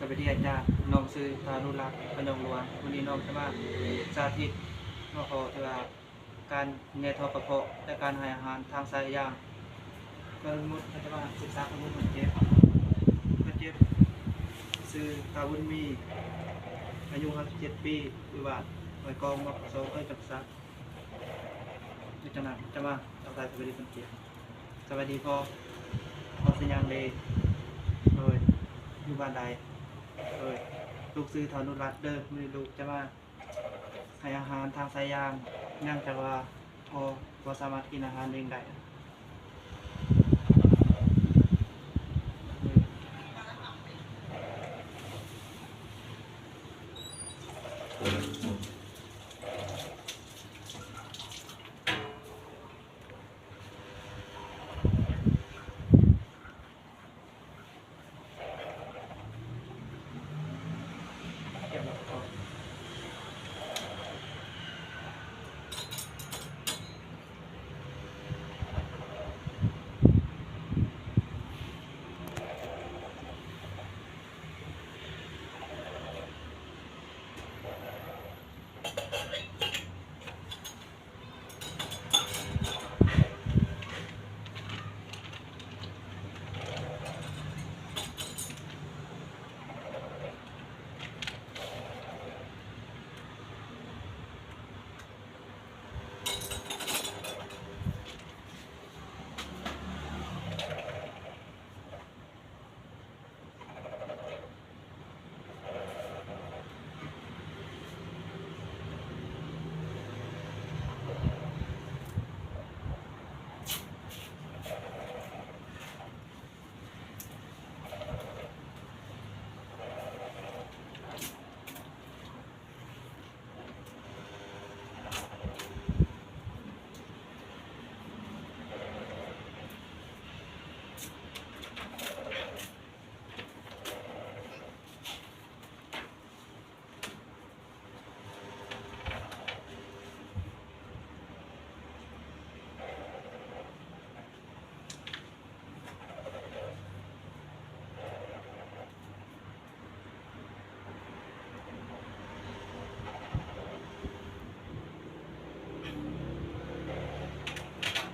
ສະບາຍດີອາຈານ, ນ້ອງຊື່ ທານຸລັດ ຂະຫຍອງຫຼວງ. ມື້ນີ້ນ້ອງຈະມາສາທິດຫົວຂໍ້ທີ່ວ່າ ການແຍ່ທໍ່ກະເພາະ ແລະ ການໃຫ້ອາຫານທາງສາຍຢາງ. ກ່ອນອື່ນໝົດ ເຮົາຈະມາສຶກສາຂໍ້ມູນຄົນເຈັບ. ຄົນເຈັບຊື່ ຕາບຸນມີ ອາຍຸຫ້າສິບເຈັດປີ ຢູ່ບ້ານຫ້ວຍກອງ ໝູ່ສອງ ແຂວງຈຳປາສັກ. ຈາກນັ້ນຈະມາທັກທາຍສະບາຍດີຄົນເຈັບ. ສະບາຍດີພໍ່, ພໍ່ຊື່ຫຍັງເດ? ໂດຍ ຢູ່ບ້ານໃດ? ໂດຍ ລູກຊື່ ທານຸລັດ ເດີ. ມື້ນີ້ລູກຈະມາໃຫ້ອາຫານທາງສາຍຢາງ, ເນື່ອງຈາກວ່າພໍ່ບໍ່ສາມາດກິນອາຫານເອງໄດ້.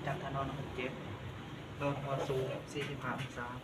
ຈາກທ່ານອນ ຫົກເຈັດ ໂດນຄວາມສູງ ສີ່ສິບຫ້າ ອົງສາ. ເ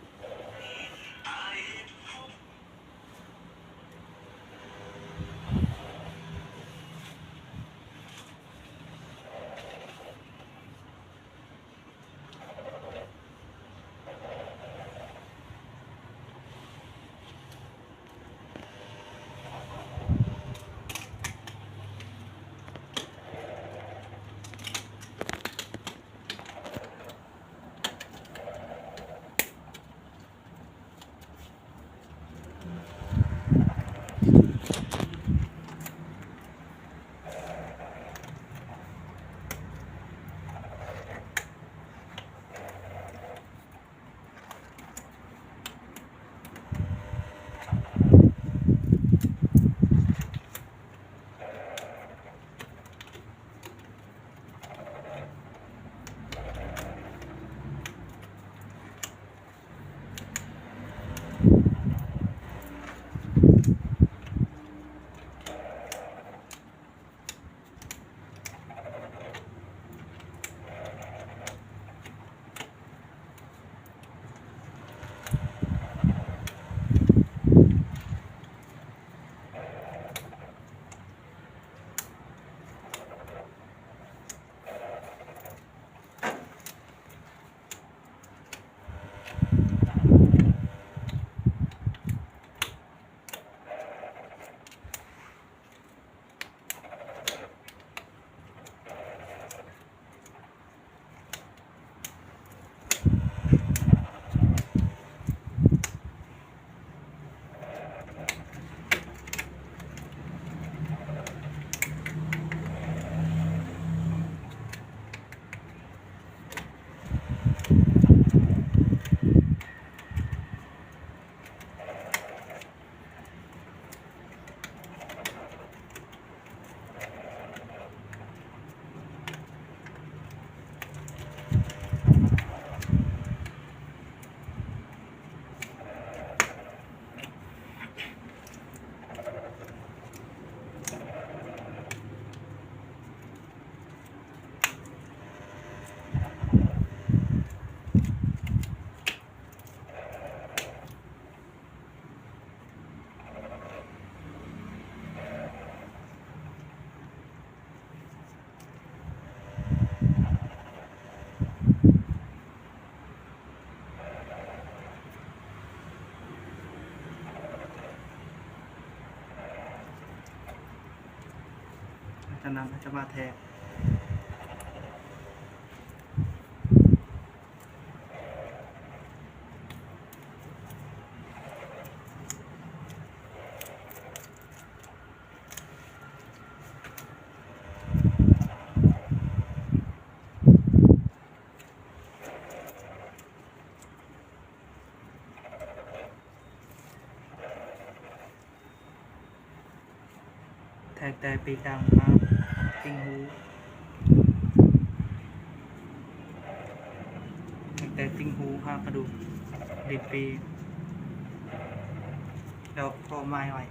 ຈາກນັ້ນເຮົາຈະມາແທກ ແທກແຕ່ປີກດາງຫາຕິ່ງຫູ, ແທກແຕ່ຕິ່ງຫູຫາກະດູກ ດິນປີ ແລ້ວກໍໝາຍໄວ້.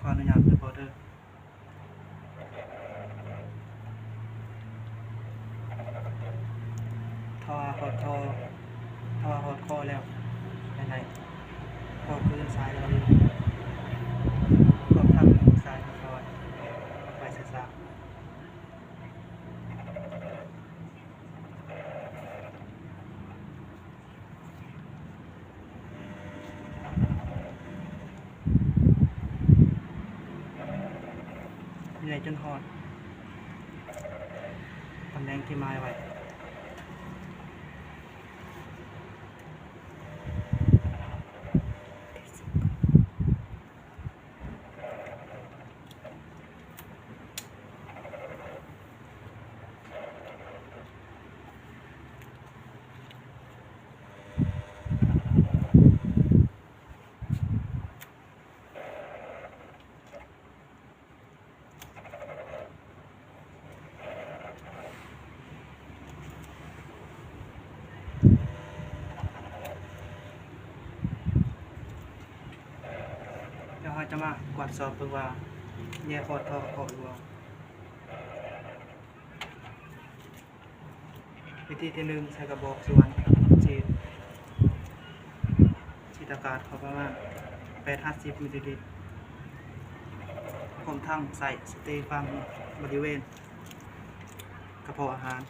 ຂໍອະນຸຍາດເດີພໍ່ເດີ ຖ້າວ່າຮອດຄໍ ຖ້າວ່າຮອດຄໍແລ້ວ ແນວໃດ ກໍຄືສາຍລອລີ ພວກທັງສາຍລອລີ ໄປຊ້າໆ. ເມື່ອຍຈົນຮອດຕຳແໜ່ງທີ່ໝາຍໄວ້. ແລ້ວເຮົາຈະມາກວດສອບເບິ່ງວ່າແຍກຮອດທໍ່ກະເພາະຫຼືບໍ່. ວິທີທີໜຶ່ງ ໃສ່ກະບອກສ່ວນ ສີດ ສີດອາກາດເຂົ້າປະມານແປດຫາສິບມິນລີລິດ ພ້ອມທັງໃສ່ສະເຕຟັງບໍລິເວນກະເພາະອາຫານ.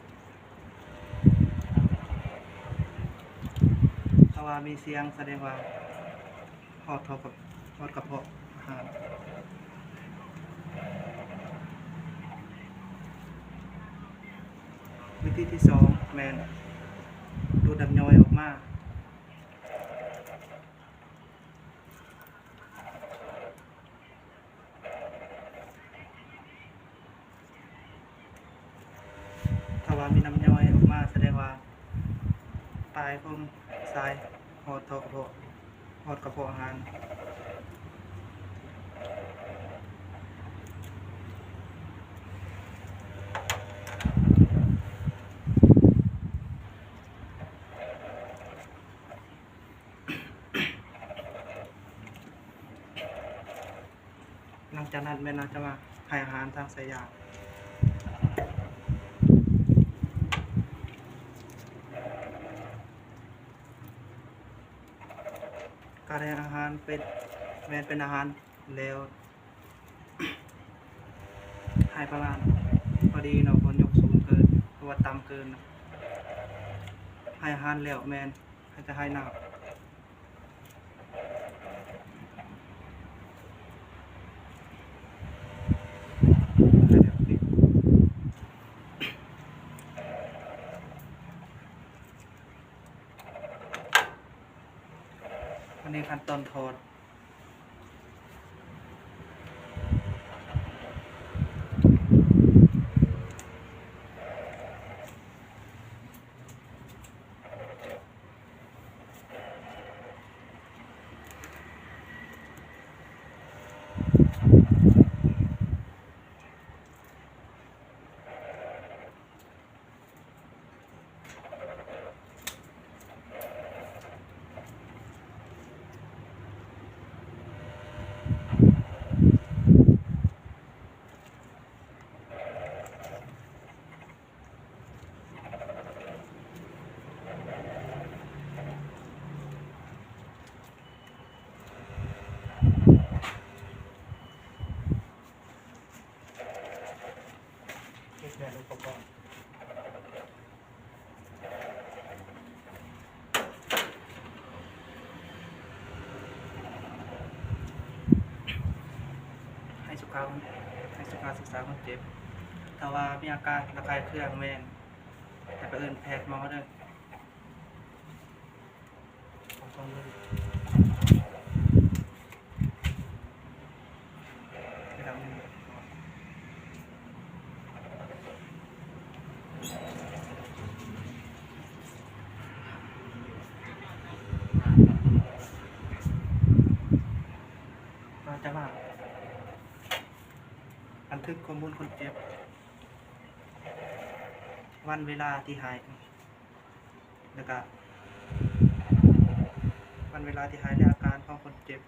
ຖ້າວ່າມີສຽງສະແດງວ່າ ຮອດທໍ່ກະ ຮອດກະເພາະອາຫານ. ວິທີທີສອງແມ່ນດູດນ້ຳຍ່ອຍອອກມາ. ຖ້າວ່າມີນ້ຳຍ້ອຍອອກມາ ສະແດງວ່າປາຍຂອງສາຍຮອດທໍ່ກະເພາະ ຮອດກະເພາະອາຫານ. ຫຼັງຈາກນັ້ນແມ່ນເຮົາຈະມາໃຫ້ອາຫານທາງສາຍຢາງ. ການໃຫ້ອາຫານເປັນ ແມ່ນເປັນອາຫານແລ້ວ ໃຫ້ປະມານພໍດີເນາະ, ບໍ່ຍົກສູງເກີນ ຫຼືວ່າຕ່ຳເກີນ. ໃຫ້ອາຫານແລ້ວແມ່ນ ໃຫ້ ຈະໃຫ້ນ້ຳ. ອັນນີ້ຂັ້ນຕອນທອດ. ເ ເກົ້າ ໃຫ້ສຸຂະສຶກສາຄົນເຈັບ. ຖ້າວ່າມີອາການລະຄາຍເຄືອງແມ່ນ ໃຫ້ໄປເອີ້ນແພດໝໍເດີ. ບັນທຶກຂໍ້ມູນຄົນເຈັບ ວັນເວລາທີ່ຫາຍ ແລ້ວກະວັນເວລາທີ່ຫາຍ ແລະ ອາການຂອງຄົນເຈັບ.